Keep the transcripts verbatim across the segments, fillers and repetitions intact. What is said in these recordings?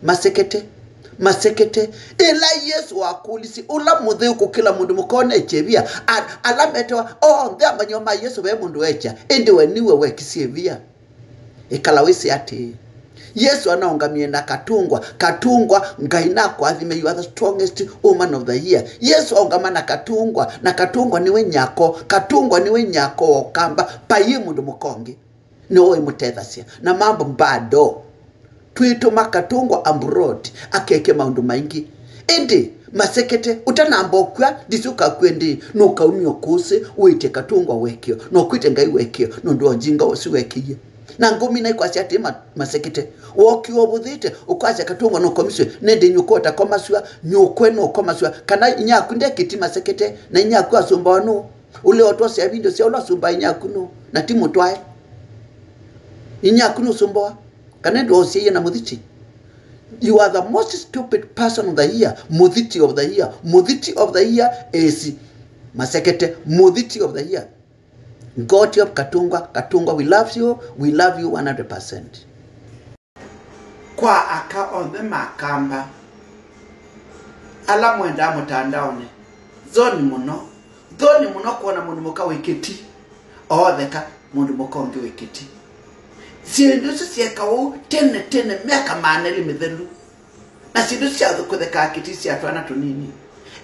Masekete, masekete. Ĩla Yesũ wakũlisye ũla mũtheu kũkĩla mũndũ mũka ũnekya ĩvia, a- ala metewa onthe amanyĩwa ma Yesũ ve mũndũ wekya, ĩndĩ we niwe wekisye ĩvia. Ĩkala wĩsĩ atĩĩ, Yesũ anaũngamie na katũngwa, katũngwa, Ngai nakũathime, you are the strongest woman of the year. Yesũ aũngama na katũngwa, na katũngwa nĩwe nyako, katũngwa nĩwe nyako wa Ũkamba, paiĩ mũndũ mũka ũngĩ. Nĩwe ũimũtethasya na mambo mbado. Twĩtũma katũngwa abroad akeke maũndũ maingĩ. Ĩndĩ masekete, ũtanamba ũkw'a, ndisĩ ũkakw'e ndĩĩ, nũkaumya ũkũsĩ, wĩtye katũngwa wekĩo, na ũkwĩtye Ngai wekĩo, nũndũ wa ũnjinga ũsu wekĩie. Na ngũmina ikwasya atĩ ma- masekete, wookie ũvũthĩte, ũkwasya katũngwa nũkomisw'e, nĩndĩ nyũkwa ũtakomasw'a, nyũkwe nũkomasw'a, kana inyaku ndekĩti masekete, na inyaku asũmbawa nũũ? Ũlĩ otwosea video sya ũla ũsũmbaa inyaku nũũ? Na ti mũtwae. Inyaku nũsũmbawa? Kana ndwosyaie na mũthiti? You are the most stupid person of the year. Mũthiti of the year. Mũthiti of the year is masekete. Mũthiti of the year. Got up Katungwa. Katungwa, we love you. We love you one hundred percent. Kwa aka onthe ma Kamba ala mwendaa mũtandaonĩ, thoni mũno, thoni mũno kwona mũndũ mũka wĩ kĩti ootheka mũndũ mũka ũngĩ wĩ kĩti. Syĩndũ isu syekawa ũu tene tene, myaka maana elĩ mĩthelu, na syĩndũ isu sya kũthekaa kĩti sya twana tũnini.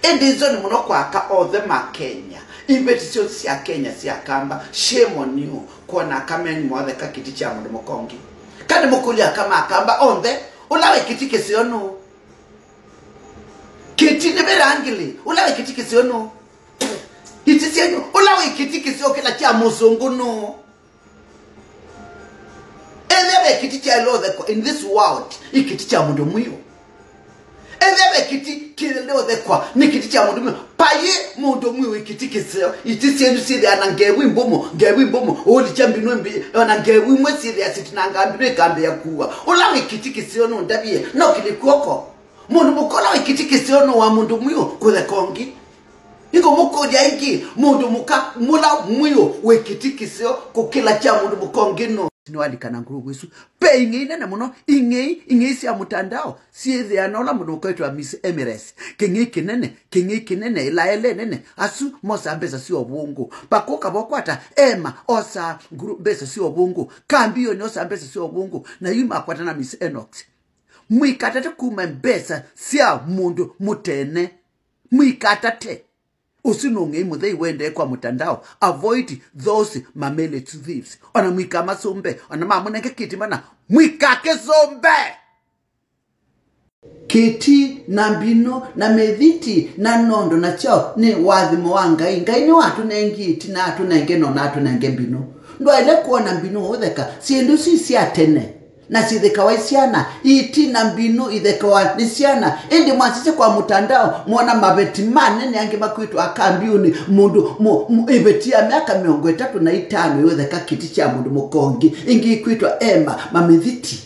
Ĩndĩ thoni mũno kwa aka onthe ma Kenya, iveti syonthe sya Kenya sya Kamba, shame on you, kwona aka menyu mootheka kĩti kya mũndũ mũka ũngĩ. Ka nĩmũkũlya aka ma Kamba onthe, ũla wĩ kĩti kĩseo nũũ? Kĩti nĩ vĩrangĩlĩ, ũla wĩ kĩti kĩseo nũũ? Iti syenyu, ũla wĩ kĩti kĩseo kĩla kya mũsũngũ nũũ? Ethĩa ve kĩti kya ĩlothekwa in this world, ĩ kĩti kya mũndũ mwiũ. Ethĩa ve kĩti kĩlothekwa nĩ kĩti kya mũndũ mwiũ, paiĩ mũndũ mwiũ wĩ kĩti kĩseo. Iti syenyu syĩthĩa na ngevu mbũmũ, ngevu mbũmũ, ũlikya mbinũ mbi, ona ngevu imwe syĩthĩa sitinanga mbinũ ikambĩĩa kuwa. Ũla wĩ kĩti kĩseo nũndavye, no kĩlĩ kw'oko. Mũndũ mũka ũla wĩ kĩti kĩseo nũũ wa mũndũ mwiũ kũtheka ũngĩ? Nĩngũmũkũlya ĩngĩ, mũndũ mũka mũla mwiũ wĩ kĩti kĩseo kũkĩla kya mũndũ mũka ũngĩ nũũ? Nĩwalikana ngũlũvu ĩsu. Ve ing'ei nene mũno, ing'ei, ing'ei sya mũtandao syĩthĩana ũla mũndũ mũka wĩtwa Miss Emirates. Kĩng'ei kĩnene, kĩng'ei kĩnene, ĩlaele nene, asu mosaa mbesa sya ũvũngũ. Pakũka vokwata, ema, osaa ngũlũ- mbesa sya ũvũngũ. Kambioni osaa mbesa sya ũvũngũ, na yu makwatana Miss Enox. Mũikatate kuma mbesa sya mũndũ mũtene. Mũikatate. Ũsu nĩ ũng'ei mũthei ũendee kwa mũtandao. Avoid those mamelets thieves. Ona mũikamasũmbe, ona mamũnenge kĩti mana, mũikakĩsũmbe. Kĩti na mbinũ na mĩthiti na nondo na kyaũ nĩ ũathimo wa Ngai. Ngai nĩwatũnengie iti na atũnenge nondo na atũnenge mbinũ. Ndwaĩle kwona mbinũ ũtheka. Syĩndũ isu sya tene na syĩthĩkawa nĩ syana, iti na mbinũ ithekawa nĩ syana. Ĩndĩ mwasisya kwa mũtandao, mwona maveti manene angĩ makwĩtwa akambiũnĩ, mũndũ mũ- mũ- ĩveti ya myaka mĩongo ĩtatũ na itano yũtheka kĩti kya mũndũ mũka ũngĩ, ĩngĩ ikwĩtwa ema mamĩthiti.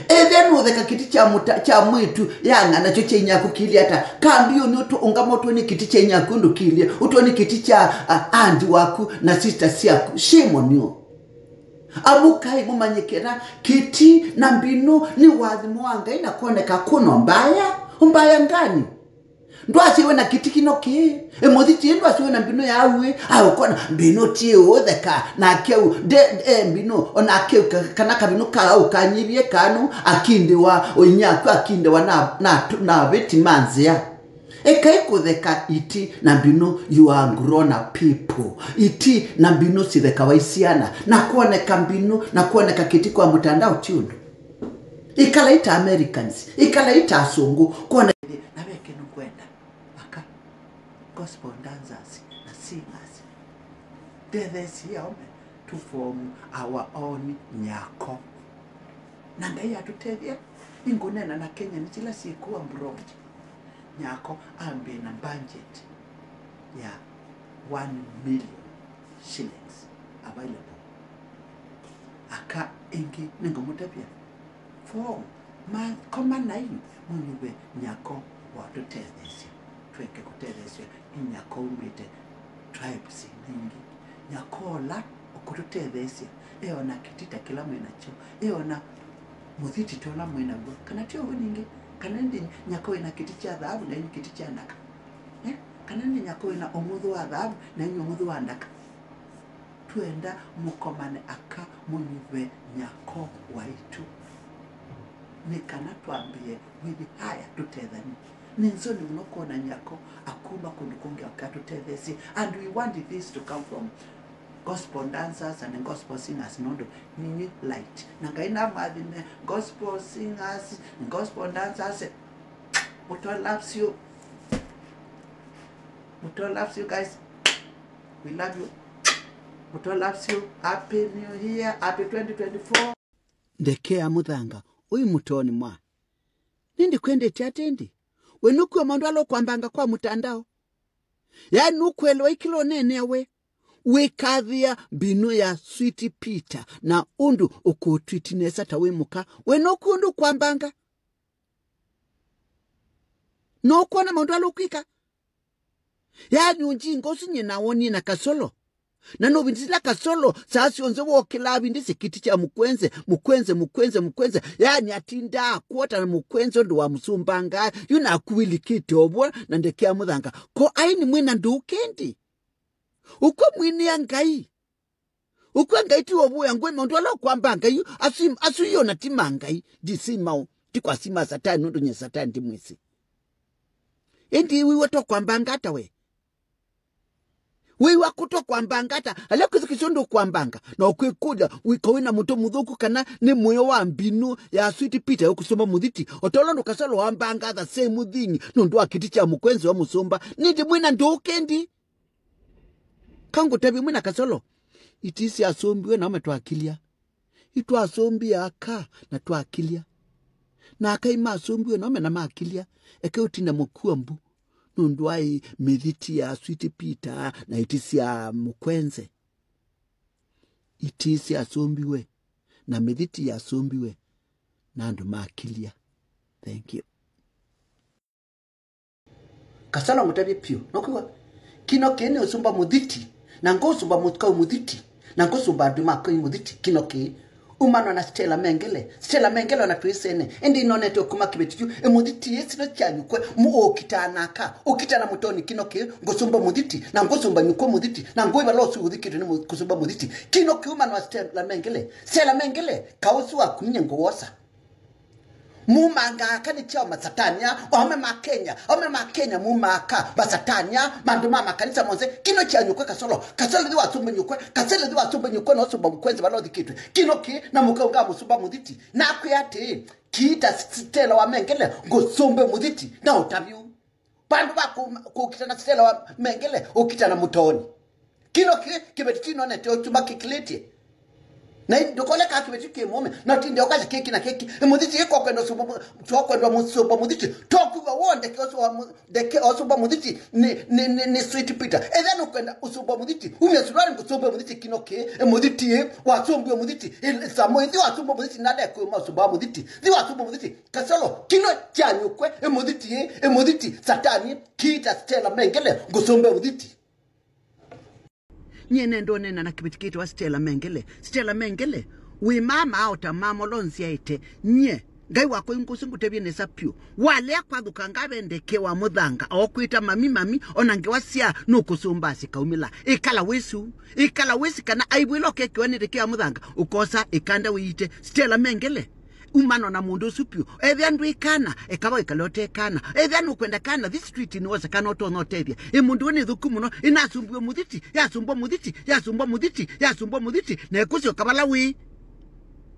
Ethĩa nũũtheka kĩti kya mũta- kya mwĩĩtu yang'a nakyo kya inyaku kĩilye ata? Kambiũnĩ ũtũ- ũngama ũtw'e nĩ kĩti kya inyaku ũndũ kĩilye, ũtw'e nĩ kĩti kya a- andi waku na sista syaku. Shame on you. Amũkai mũmanye kana kĩti na mbinũ nĩ ũathimo wa Ngai na kwoneka kũno mbaya. Mbaya ngani? Ndwasyiwe na kĩti kĩno kĩĩ. Ĩmũthi tiĩ ndwasyiwe na mbinũ ya uĩ. Aũkona mbinũ tiĩ ũtheka. Na akeu, nde, e mbinũ, ona akeu ka- kana kavinũ ka ũkanyivie kanu, akindĩwa, ũinyaku akindĩwa na, na, na veti ma nzĩa. Ekai kũtheka iti na mbinũ, you are grown up people. Iti na mbinũ sithekawa nĩ syana, na kwoneka mbinũ, na kwoneka kĩti kwa mũtandao ti ũndũ. Ĩkalai ta Americans, ĩkalai ta asũngũ, kwona na ve kĩndũ kwenda, aka gospel dancers na singers. Tetheesye aũme to form our own nyako. Na Ngai atũtethya, nĩngũneena na Kenya nĩ sila syĩ kũu abroad. Nyako ambĩe na budget ya one million shillings available. Aka ĩngĩ nĩngũmũtavya form, ma- komanai mũnyuve nyako wa tũtetheesya, tweke kũtetheesya nĩ nyako umĩte tribes ingĩ. Nyako ũla ũkũtũtetheesya eona kĩti ta kĩla mwĩ nakyo, eona mũthiti ta ũla mwĩ naw'o, kana ti ũw'o? Kana ĩndĩ nyako wĩna kĩtĩ kya thaavu na inyu kĩtĩ kya ndaka? Eh? Kana ĩndĩ nyako wĩna ũmũthũ wa thaavu na inyu ũmũthũ wa ndaka? Twenda mũkomane aka mũnyuve nyako waitũ. Nĩ kana twambĩe wĩthi haya tũtethanie. Nĩ nzoni mũno kwona nyako akuma kũndũ kũngĩ oke atũtetheesye. And we want this to come from gospel dancers and gospel singers, nũndũ ninyi light. Na Ngai namathime gospel singers, gospel dancers. Muto loves you. Muto loves you, guys. We love you. Muto loves you. Happy New Year. Happy twenty twenty-four. Ndekea Mũthanga, ũi Mutoni mwa. Nĩndĩkwendete ata ĩndĩ? We nũkwĩwa maũndũ ala ũkwambanga kwa mũtandao? Yaani nũkwelewa kĩla ũneenea we? Wĩkathĩa mbinu ya Sweet Peter na ũndũ ũkũtwiti nesa ta wĩ mũka. We nũkwĩwa ũndũ ũkwambanga? Nũkwona maũndũ ala ũkwĩka? Yaani ũnjinga ũsu nyie nawonie na Kasolo. Na nũvindisila Kasolo, saa syonthe wokĩlaa avindisye kĩtĩ kya mũkwenze, mũkwenze, mũkwenze, mũkwenze. Yaani atindaa akwota na mũkwenze ũndũ wa mũsũmbanga. Yu nakuilikĩte ũvwa na ndekea Mũthanga. Ko aini mwĩna ndũũ kĩndĩ? Ũkw'a mwinĩa Ngai. Ũkw'a Ngai ti ũvũya ngũĩ maũndũ ala ũkwamba Ngai, asu, asu yo na ti ma Ngai, ndisi mao, ti kwasi ma Satani, nũndũ nye Satani ndimwĩsĩ. Ĩndĩ wĩw'a to kwambanga ata we? Wĩw'a kũto kwambanga ata, ala kwĩthukĩsya ũndũ ũkwambanga, na ũkwĩkũlya, wĩka wĩna mũtwe mũthũku kana nĩ mũyo wa mbinu ya Sweet Peter ũkũsũmba mũthiti, o ta ũla ũndũ Kasolo wambanga the same thing, nũndũ wa kĩtĩ kya mũkwenzi wa mũsũmba, nĩndĩ mwĩna ndũũ kĩndĩ. Ka ngũtavye mwĩ na Kasolo, iti syasũmbiwe na aũme twakilya. Itwasũmbie aka na twakilya. Na aka imasũmbiwe na aũme na makilya. Eke ũtina mũkua mbu. Nũndũ aĩ mĩthiti ya Sweet Peter na iti sya mũkwenze. Iti syasũmbiwe na mĩthiti yasũmbiwe na andũ makilya. Thank you. Kasolo ngũtavye piũ. Nũkwĩw'a? Kino kĩĩ nĩ ũsũmba mũthiti. Na ngũsũmba mũkau mũthiti. Na ngũsũmba andũ makau mũthiti. Kino kĩĩ. Umanwa na Stella Mengele. Stella Mengele ona twĩsene. Ĩndĩ inonete ũkuma kĩveti kyu. Ĩ mũthiti ĩ sino kya nyũkwe. Mu ũkitaa naka. Ũkitaa na mũtoni kino kĩĩ. Ngũsũmba mũthiti. Na ngũsũmba nyũkwe mũthiti. Na ngũivala ũsu ũthikĩtwe nĩ mũ-, kũsũmba mũthiti. Kino kĩu umanwa na Stella Mengele. Stella Mengele. Kaũsu waku nye ngũwosa. Mumangaa aka nĩ kyaũ masatania, aũme ma Kenya, aũme ma Kenya mumaa aka masatania, mandũ ma makanisa monthe, kino kya nyũkwe Kasolo, Kasolo thi wasũmba nyũkwe, Kasolo thi wasũmba nyũkwe na ũsũmba mũkwenzi vala ũthikĩtwe, kino kĩ na mũkaunga mũsũmba mũthiti, nakwĩa atĩĩ, kiita Stella wa Mengele, ngũsũmbe mũthiti, na ũtavyu. Vandũ va kũ-, kũkita na Stella wa Mengele, ũkita na mũtoni. Kino kĩ, kĩveti kĩnonete ũtuma kĩkilĩtye. Na ndũkole ka kĩveti kĩ mũme, na tinde ũkasya kĩki na kĩki. Ĩ mũthiti ĩko kwenda ũsũmba mu-, twa kwenda mũsũmba mũthiti. Tokuga wo ndeke ũsũmba mu-, ndeke ũsũmba mũthiti nĩ, nĩ, nĩ, nĩ Sweet Peter. Ethĩa nũkwenda ũsũmba mũthiti. Umya suruali ngũsũmba mũthiti kino kĩ. Ĩ mũthiti ĩ, wasũmbie mũthiti. Ĩ, Samoei thi wasũmba mũthiti na ndekũma ũsũmba mũthiti. Thi wasũmba mũthiti. Kasolo, kino kya nyũkwe, ĩ mũthiti ĩ, ĩ mũthiti, Satani, kiita Stella Mengele, ngũsũmbe mũthiti. Nyie nenda ũneena na kĩveti kĩtawa Stella Mengele. Stella Mengele, wĩ mama o ta mama ũla ũnzyaĩte. Nyie, Ngai wakwa ingũsĩ ngũtavye nesa piũ. Walea kwathũkanga ve ndeke wa mũthanga, okwĩta mami, mami, ona ngewa sya nũkũsũmba sikaumĩla. Ĩkala wĩsu, ĩkala wĩsi kana aivwĩla ũkekĩwa nĩ ndeke wa mũthanga, ũkosa ĩkanda wĩite. Stella Mengele. Umana na mũndũ ũsu piũ. Ethĩa ndwĩ kana, eka va wĩkale ũte kana. Ethĩa nũkwenda kana, this street nĩwose kana ũtonya ũtethya. Ĩ mũndũ ũyũ nĩ thũku mũno, ĩnasũmbiwe mũthiti, yasũmbwa mũthiti, yasũmbwa mũthiti, yasũmbwa mũthiti, na ĩkũsyoka vala wĩ.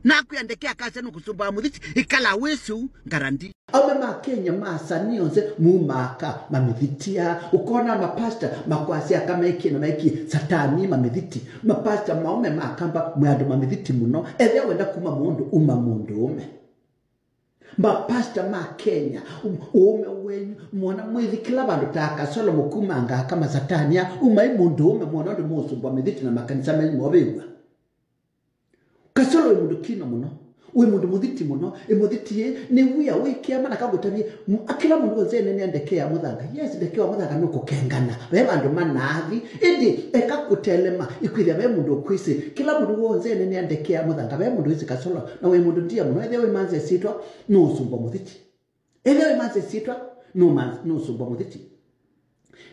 Nakwĩa ndeke akasya nũkũsũmbaa mũthiti, ĩkala wĩsũ, ngarandi. Aũme ma Kenya ma asanii onthe mumaa aka mamĩthitĩa. Ũkona mapasta makwasya aka mekie na mekie Satani mamĩthiti. Mapasta maũme ma Akamba mwĩ andũ mamĩthiti mũno. Ethĩa wenda kuma mũndũ, uma mũndũũme. Mapasta ma Kenya, ũ-, ũũme wenyu, mwona mwĩthi kĩla vandũ ta Kasolo mũkumanga aka masatania, umai mũndũũme mwona ũndũ mũũsũmbwa mĩthiti na makanisa menyu movĩw'a. Kasolo wĩ mũndũ kino mũno, wĩ mũndũ mũthiti mũno, ĩ mũthiti ĩ, nĩ wia wĩ kĩama na kagũtavye, m-, a kĩla mũndũ wonze nene ndeke ya mũthanga. Yes, ndeke wa mũthanga nũkũkengana. Ve vandũ manaathi, ĩndĩ eka kũtelema, ĩkwĩthĩa ve mũndũ ũkwĩsĩ. Kĩla mũndũ wonze nene ndeke ya mũthanga, ve mũndũ wĩsĩ Kasolo, na wĩ mũndũ ndia mũno, ethĩa wĩ manze sitwa, nũũsũmbwa mũthiti. Ethĩwa ĩmanza ĩsyĩtwa, nũma- nũsũmbwa mũthiti.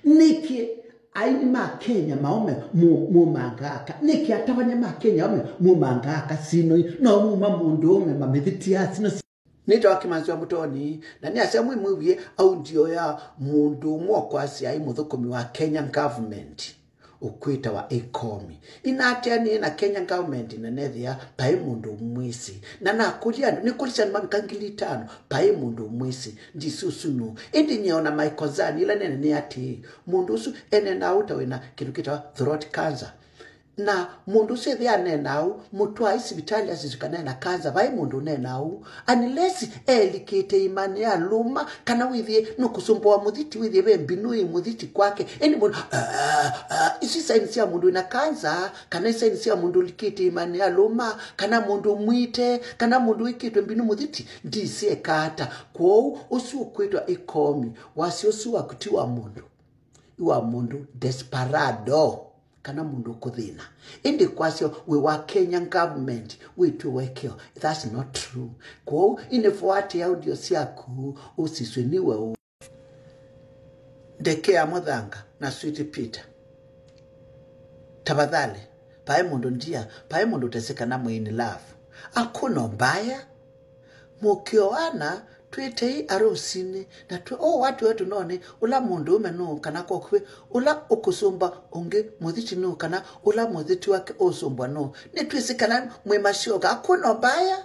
Nĩkĩ aini ma Kenya maũme mu- mumangaa aka? Nĩkĩ atavany'a ma Kenya aũme mumangaa aka sino ii? No muma mũndũũme mamĩthĩtia sino si- Nĩtawa Kĩmanzi wa Mũtoni, na nĩasya mwĩmwĩw'e audio ya mũndũ ũmwe ũkwasya aĩ mũthũkũmi wa Kenya government ũkwĩtawa Ekomi. Inaatĩanĩe na Kenya government na nethĩa paĩ mũndũ ũmwĩsĩ. Na nakũlya andũ, nĩkũlĩsya andũ mavika ngili itano, paĩ mũndũ ũmwĩsĩ. Ndisĩ ũsu nũũ. Ĩndĩ nyie ona my concern ĩla nene nĩ atĩĩ, mũndũ ũsu eneenaa ũu ta wĩna kĩndũ kĩtawa throat cancer. Na mũndũ ũsu ethĩa aneenaa ũu, mũtwae sivitalĩ asisye kana ena cancer, vai mũndũ ũneenaa ũu. Unless elikĩte imanĩ ya lũma, kana wĩthĩe nũkũsũmbũa mũthiti, wĩthĩe ve mbinũ ĩ mũthiti kwake. Ĩndĩ mũndũ, ah, ah, isu signs sya mũndũ wĩna cancer, kana signs sya mũndũ ũlikĩte imanĩ ya lũma, kana mũndũ ũmwĩte, kana mũndũ wĩkĩtwe mbinũ mũthiti, ndisĩ eka ata. Kwoou ũsu ũkwĩtwa Ekomi, wasya ũsu waku ti wa mũndũ, ĩ wa mũndũ desperado, kana mũndũ ũkũthĩna. Ĩndĩ kwasya wĩ wa Kenya government wĩtw'e ũekeo. That's not true. Kwoou, ĩnĩ forward audio syaku, ũsiswe nĩwe ũ- Ndeke ya Mũthanga na Sweet Peter. Tafadhali, paĩ mũndũ ndia, paĩ mũndũ ũtesĩ kana mwĩ in love. Hakuna ubaya. Mũkĩoana, twĩtei arosinĩ, na twĩ o watu wetu nonĩ, ũla mũndũũme nũũ kana kokuvĩ, ũla ũkũsũmba ũngĩ mũthiti nũũ kana ũla mũthiti wake ũsũmbwa nũũ. Nĩtwĩsĩ kana mwĩ masyoka, hakuna ubaya.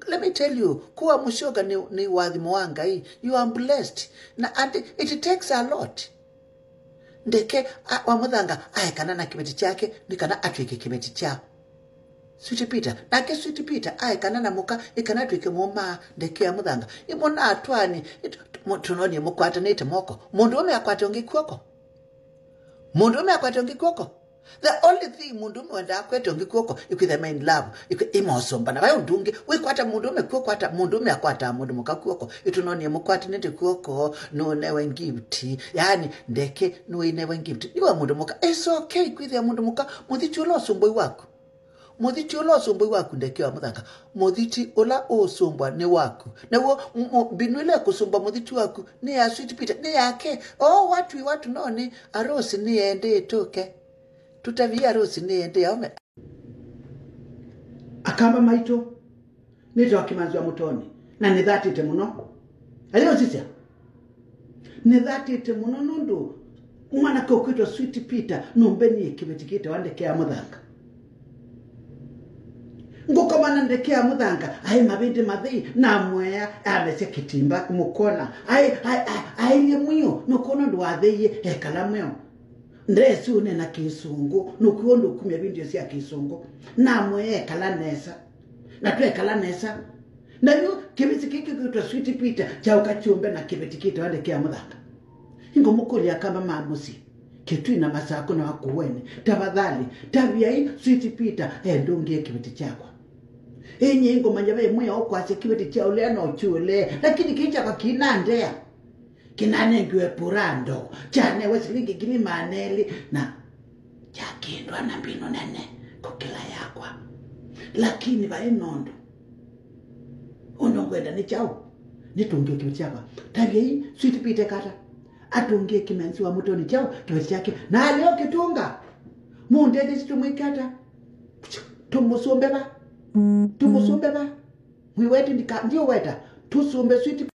Let me tell you, kuwa mũsyoka nĩ, nĩ wathimo wa Ngai. You are blessed. Na and it takes a lot. Ndeke a- wa Mũthanga aekana na kĩveti kyake nĩ kana atw'ĩke kĩveti kya Sweet Peter. Nake Sweet Peter aekana na mũka nĩ kana atw'ĩke mũmaa Ndeke ya Mũthanga. Imo na atwani, tũnonie mũkwatanĩte moko. Mũndũũme akwate ũngĩ kw'oko. Mũndũũme akwate ũngĩ kw'oko. The only thing mũndũũme wendaa kwete ũngĩ kw'oko, ĩkwĩthĩa me in love, ĩkwĩ- ĩmaũsũmbana. Vai ũndũ ũngĩ, wĩkwata mũndũũme kw'oko, ata mũndũũme akwataa mũndũ mũka kw'oko, ĩtũnonie mũkwatanĩte kw'oko, nũnewe gift. Yaani, Ndeke nũinewe gift. Nĩwe mũndũ mũka. It's okay kwĩthĩa mũndũ mũka. Mũthiti ũla ũsũmbũi waku. Mũthiti ũla ũsũmbũi waku Ndeke wa Mũthanga. Mũthiti ũla ũũsũmbwa nĩ waku. Naw'o m- m- mbinũ ĩla ĩkũsũmbwa mũthiti waku nĩ ya Sweet Peter, nĩ yake. O watu i watu no nĩ arosi nĩ endĩtũke. Tũtavie arosi nĩ endĩ aũme. Akamba maitũ, nĩtawa Kĩmanzi wa Mũtoni, na nĩthatĩte mũno. Ayosisya. Nĩthatĩte mũno nũndũ mwanake ũkwĩtwa Sweet Peter nũmbenie kĩveti kĩtawa Ndeke ya Mũthanga. Ngũkoma na Ndeke ya Mũthanga, aĩ mavĩndĩ mathei, namũea, amesya kĩtimba, mũkona. Aĩ, aĩ, aĩ, aĩlye mwĩo, nũkwona ũndũ watheie, ekala mwĩo. Ndesi ũneena Kĩsũngũ, nũkwĩw'a ũndũ ũkumya video sya Kĩsũngũ. Namũea ekala nesa. Na twekala nesa. Na yu kĩveti kĩĩ kĩkwĩtwa Sweet Peter kyaũka kyũmbe na kĩveti kĩtawa Ndeke ya Mũthanga. Ingũmũkũlya akamba ma mũsyĩ, Kĩtui na Masakũ na Makueni, tafadhali, taviai Sweet Peter endũngĩe kĩveti kyakwa. Ĩnyie ingũmanya ve mwĩao kwasya kĩveti kya ũlea no kyũle, lakini kĩĩ kyakwa kĩinandea. Kĩnanengiwe purando, kyanewe silingi ngili maana elĩ, na kyakĩndwa na mbinũ nene kũkĩla yakwa. Lakini vai nũndũ ũndũ ngwenda nĩ kyaũ? Nĩtũngĩe kĩveti kyakwa. Taviai Sweet Peter kata atũngĩe Kĩmanzi wa Mũtoni kyaũ? Kĩveti kyake. Na aleo kĩtũnga. Mũndethesye tũmwĩke ata? Tũmũsũmbe va? Tũmũsũmbe va? Mwĩwete ndika- ndiũweta. Tũsũmbe Sweet